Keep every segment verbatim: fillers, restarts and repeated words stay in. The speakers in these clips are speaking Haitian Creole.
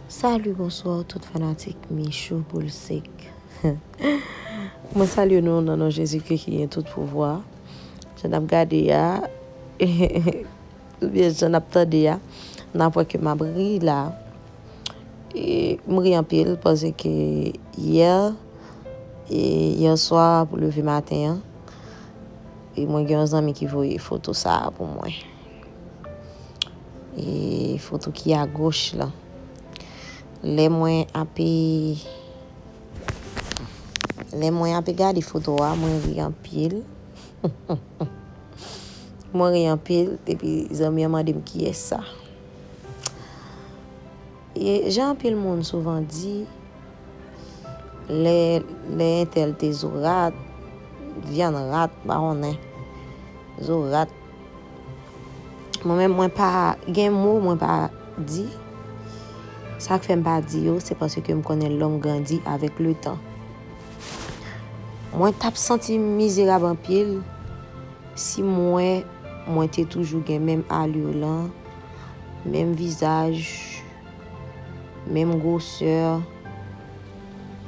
Salut, bonsoir tout fanatik Michou Boul Sek. Mwen salye nou nan non Jezikri ki gen tout pouvwa. Jan n ap gade a, oubyen jan n ap tande a, n ap wè ke m ap ri la. E m ri anpil paske yè, e yè swa pou leve maten an, e mwen gen yon zanmi ki voye foto sa a pou mwen. E foto ki agoch lan. Lè mwen ape, lè mwen ape gade foto a, mwen ri anpil. Mwen ri anpil, epi zanmi an mande m kiyès sa. E jan anpil moun souvan di, lè, lè entèl te zo rat, vyann rat, pa konnen, zo rat. Mwen menm, mwen pa gen mo mwen pa di. Sa k fè m pa di yo, se paske m konnen l'homme grandit avec le temps. Mwen t ap santi m mizerab anpil si m wè mwen te toujou gen menm alur lan, menm vizaj, menm gwosè,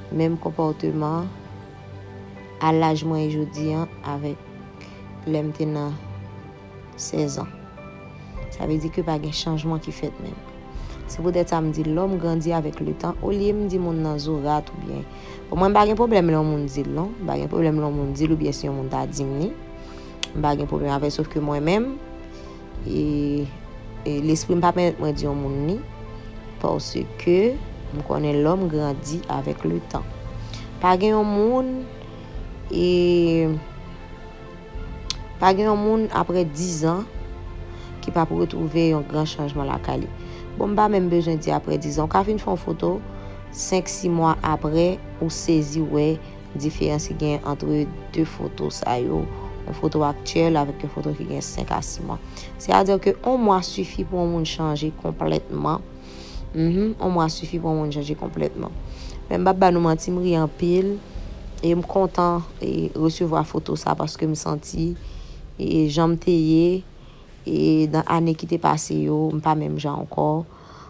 menm konpòteman, a laj mwen ye jodi an avèk lè m te nan sèz an. Sa vle di ke pa gen chanjman ki fèt menm. Se poutèt sa m di l'homme grandit avec le temps, olye m di moun nan zo rat oubyen. Bon, mwen m pa gen pwoblèm lè yon moun di l non, m pa gen pwoblèm lè yon moun di l oubyen si yon moun ta di m li. M pa gen pwoblèm avè l, sof ke mwen menm, e, e lespri m pa pèmèt mwen di yon moun li, paske m konnen l'homme grandit avec le temps. Pa gen yon moun, e, pa gen yon moun apre diz an ki p ap retwouve yon gran chanjman lakay li. Bon, m pa menm bezwen di apre diz an. Ou ka fin fè yon foto, senk, sis mwa apre, ou sezi wè diferans ki gen ant de foto sa yo, yon foto aktyèl avèk yon foto ki gen senk a sis mwa. Sètadi ke yon mwa sifi pou yon moun chanje konplètman. Mhm, yon mwa sifi pou yon moun chanje konplètman. Men m p ap ba nou manti, m ri anpil e m kontan e resevwa foto sa paske m santi e jan m te ye e nan ane ki te pase yo, m pa menm jan ankò.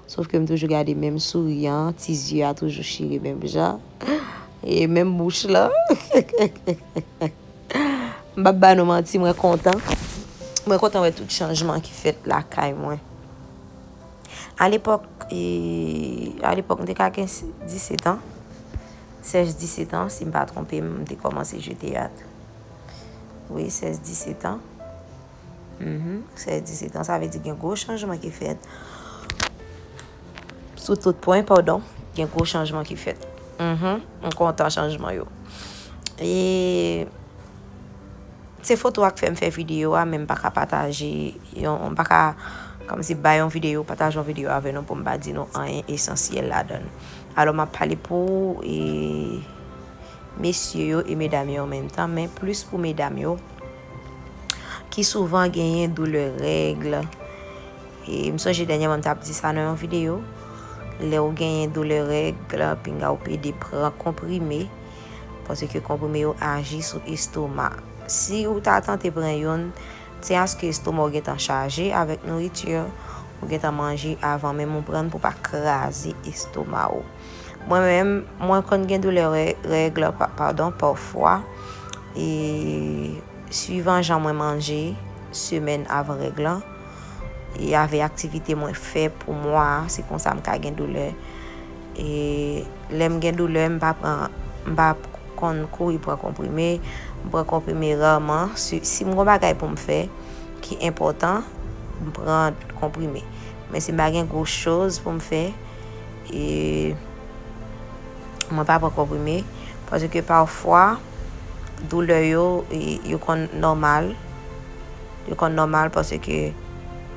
Sof ke m toujou gade menm souri an, ti zye a toujou chire menm jan. E menm bouch lan. M p ap ba nou manti, mwen kontan. Mwen kontan wè tout chanjman ki fèt lakay mwen. A lepòk, e, a lepòk, m te ka gen disèt an. Sèz disèt an, si m pa twonpe m, m te kòmanse jwe teyat. Wi, sèz disèt an. Mhm, sèz disèt an, sa vle di gen gwo chanjman ki fèt. Sou tout pwen, padon, gen gwo chanjman ki fèt. Mhm, m kontan chanjman yo. E se foto a k fè m fè videyo a, men m pa ka pataje yon, m pa ka kòmsi bay yon videyo, pataje yon videyo avè nou pou m pa di nou anyen esansyèl ladan l. Alò, m ap pale pou, e, mesye yo e medam yo an menm tan, men plis pou medam yo ki souvan genyen doulè règ. E m sonje dènyèman m t ap di sa nan yon videyo. Lè w genyen doulè règ, pinga w pede pran konprime, paske konprime yo aji sou estoma. Si w ta tante pran youn, se aske estoma w gentan chaje avèk nouriti, ou gentan manje avan menm ou pran l pou pa kraze estoma w. Mwen menm, mwen konn gen doulè rè-, règ, pa-, padon, pafwa. E swivan jan mwen manje semèn avan règ lan, e avè aktivite mwen fè pou mwa a, se konsa m ka gen doulè. E lè m gen doulè, m pa pran, m pa konn kouri pran konprime. M pran konprime raman. Si, si m gon bagay pou m fè ki enpòtan, m pran konprime. Men si m pa gen gwo choz pou m fè, e mwen pa pran konprime, paske pafwa doulè yo, e, yo konn nòmal. Yo konn nòmal paske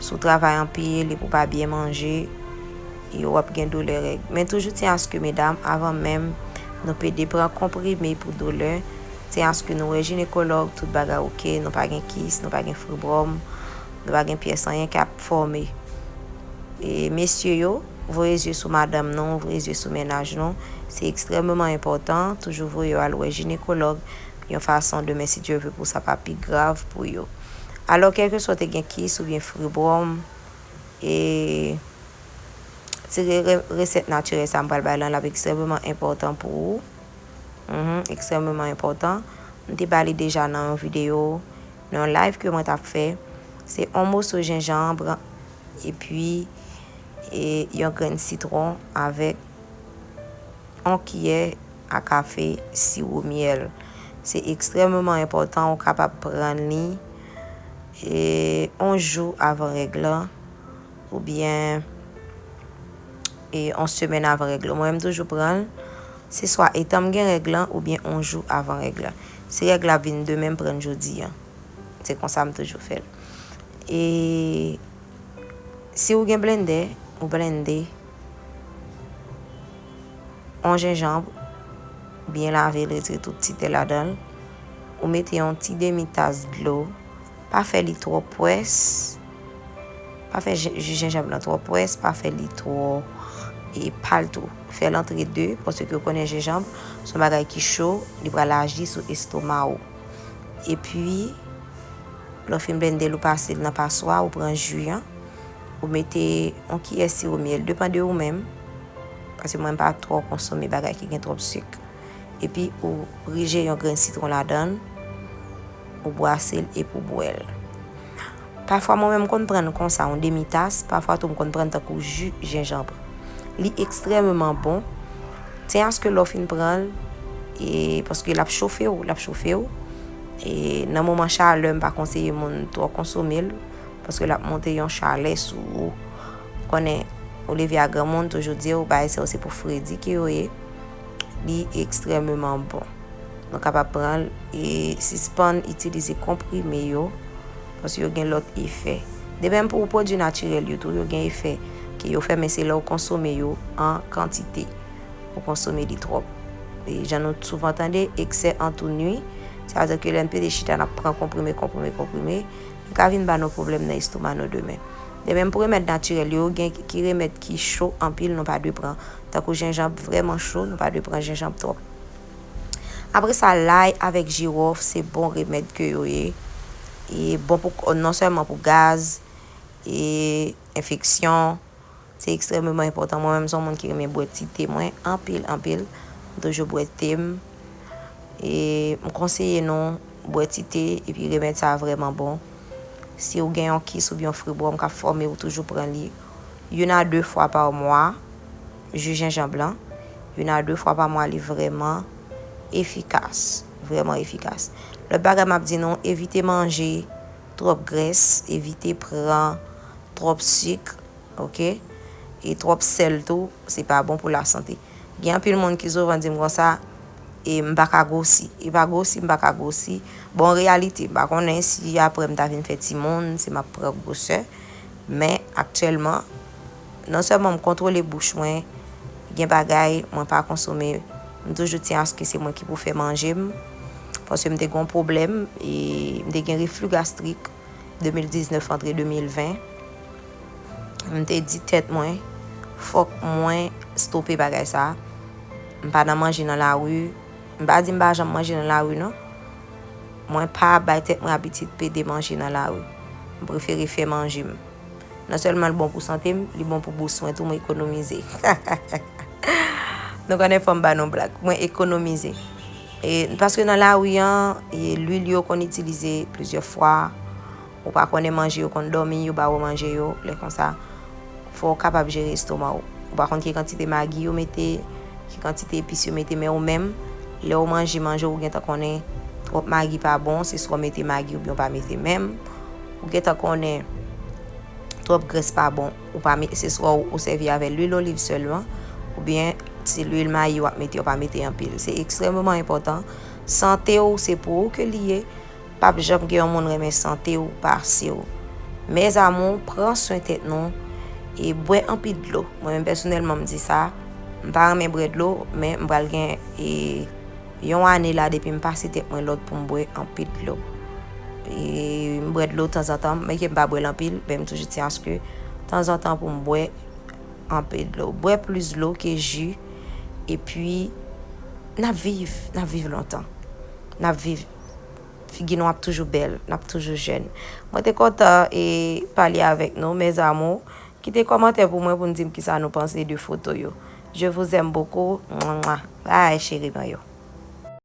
si w travay anpil epi w pa byen manje, e w ap gen doulè règ. Men toujou tyen aske medam, avan menm nou pede pran konprime pou doulè, tyen aske nou wè jinekològ, tout bagay oke, nou pa gen kis, nou pa gen fibwòm, nou pa gen pyès anyen k ap fòme. E mesye yo, voye zye sou madanm nou, voye zye sou mennaj nou. Se ekstrèmeman enpòtan, toujou voye yo al wè jinekològ, yon fason demen, si Dye vle, pou sa pa pi grav pou yo. Alò, kèlkeswa w te gen kis oubyen fibwòm, e Tire re- resèt natirèl sa m pral bay la, l ap ekstrèmeman enpòtan pou ou. Mhm, ekstrèmeman enpòtan. M te ba li deja nan yon videyo, nan yon live ke mwen t ap fè. Se yon moso jenjanm, epi e yon grenn sitwon avèk yon kiyè a kafe siwo myèl. Se ekstrèmeman enpòtan, ou kapab pran li e yon jou avan règ lan, oubyen e yon semèn avan règ lan. Mwen menm toujou pran l, se swa etan m gen règ lan oubyen yon jou avan règ lan. Si règ la vin demen, m pran l jodi a. Se konsa m toujou fè l. E si ou gen blendè, ou blende yon jenjanm, byen lave l, retire tout ti tè ladan l. Ou mete yon ti demi tas dlo. Pa fè li twò pwès. Pa fè ji jenjanm lan twò pwès, pa fè li twò e pal tou. Fè l antre de, paske ou konnen jenjanm se yon bagay ki cho, li pral aji sou estoma ou. Epi, lè w fin blende l, ou pase l nan paswa, ou pran ji an, ou mete yon kiyè siwo myèl, depann de ou menm, paske mwen m pa twò konsome bagay ki gen twòp sik. Epi ou rije yon grenn sitwon ladan l, ou bwase l epi w bwè l. Pafwa mwen menm m konn pran l konsa, yon demi tas, pafwa tou m konn pran l tankou ji jenjanm. Li ekstrèmeman bon. Tyen aske lè w fin pran l, e paske l ap chofe w, l ap chofe w. E nan moman chalè, m pa konseye moun twò konsome l, paske l ap monte yon chalè sou ou. Konnen, ou leve a granmoun, toujou di w, bagay sa yo se pou fredi ke yo ye. Li ekstrèmeman bon. Nou kapab pran l e sispann itilize konprime yo, paske yo gen lòt efè. De menm pou pwodui natirèl yo tou, yo gen efè ke yo fè, men se lè w konsome yo an kantite. Ou konsome li twòp. E jan nou souvan tande, eksè antou nwi. Sa vle di ke lè n pede chita, n ap pran konprime, konprime, konprime, li ka vin ba nou pwoblèm nan estoma nou demen. De menm pou remèd natirèl yo, gen ki remèd ki cho anpil, nou pa dwe pran. Tankou jenjanm vrèman cho, nou pa dwe pran jenjanm twòp. Apre sa, lay avèk jiwòf, se bon remèd ke yo ye. E bon pou, non sèlman pou gaz, e enfeksyon, se ekstrèmeman enpòtan. Mwen menm, se yon moun ki renmen bwè ti te mwen anpil, anpil. M toujou bwè te m. E m konseye nou bwè ti te, epi remèd sa vrèman bon. Si w gen yon kis oubyen yon fibwòm k ap fòme, ou toujou pran li youn a de fwa pa mwa, ji jenjanm lan. Youn a de fwa pa mwa, li vrèman efikas. Vrèman efikas. Lòt bagay m ap di nou, evite manje twòp grès, evite pran twòp sik, oke? E twòp sèl tou, se pa bon pou lasante. Gen anpil moun ki souvan di m konsa, e m pa ka gwosi. E pa gwosi, m pa ka gwosi. Bon, an reyalite, m pa konnen si apre m ta vin fè timoun, si m ap pran gwosè. Men, aktyèlman, non sèlman m kontwole bouch mwen, gen bagay mwen pa konsome, m toujou tyen aske se mwen ki pou fè manje m, paske m te gen yon pwoblèm, e m te gen refli gastrik de mil diznèf antre de mil ven. M te di tèt mwen, fòk mwen stope bagay sa. M pa nan manje nan lari. M pa di m pa janm manje nan lari, non. Mwen pa bay tèt mwen abitid pede manje nan lari. M prefere fè manje m. Non sèlman l bon pou sante m, li bon pou bous mwen tou, mwen ekonomize. Nou konnen fò m ba nou blag. Mwen ekonomize. E, paske nan lari an, e, lwil yo konn itilize plizyè fwa. Ou pa konnen manje yo konn dòmi, yo ba ou manje yo, lè konsa, fò w kapab jere estoma w. Ou pa konn ki kantite magi yo mete, ki kantite epis yo mete, men ou menm, lè w manje manje, ou gentan konnen twòp magi pa bon, se swa w mete magi oubyen w pa mete menm. Ou gentan konnen twòp grès pa bon, ou pa mete, se swa w, ou sèvi avè lwil oliv sèlman, oubyen se lwil mayi w ap mete, w pa mete anpil. Se ekstrèmeman enpòtan. Sante w, se pou ou ke li ye. P ap janm gen yon moun renmen sante w pase w. Mes amours, pran swen tèt nou e bwè anpil dlo. Mwen menm pèsonèlman m di sa, m pa renmen bwè dlo, men m pral gen e, yon ane la depi m pase tèt mwen lòd pou m bwè anpil dlo. E, m bwè dlo tanzantan, men ke m pa bwè l anpil, men m toujou tyen aske tanzantan pou m bwè anpil dlo. Bwè plis dlo ke ji, epi n ap viv, n ap viv lontan. N ap viv. Figi nou ap toujou bèl, n ap toujou jèn. Mwen te kontan e pale avèk nou, mes amours. Kite kòmantè pou mwen pou n di m kisa nou panse de foto yo. Je vous aime beaucoup. Mwa, mwa. Bye, cheri mwen yo.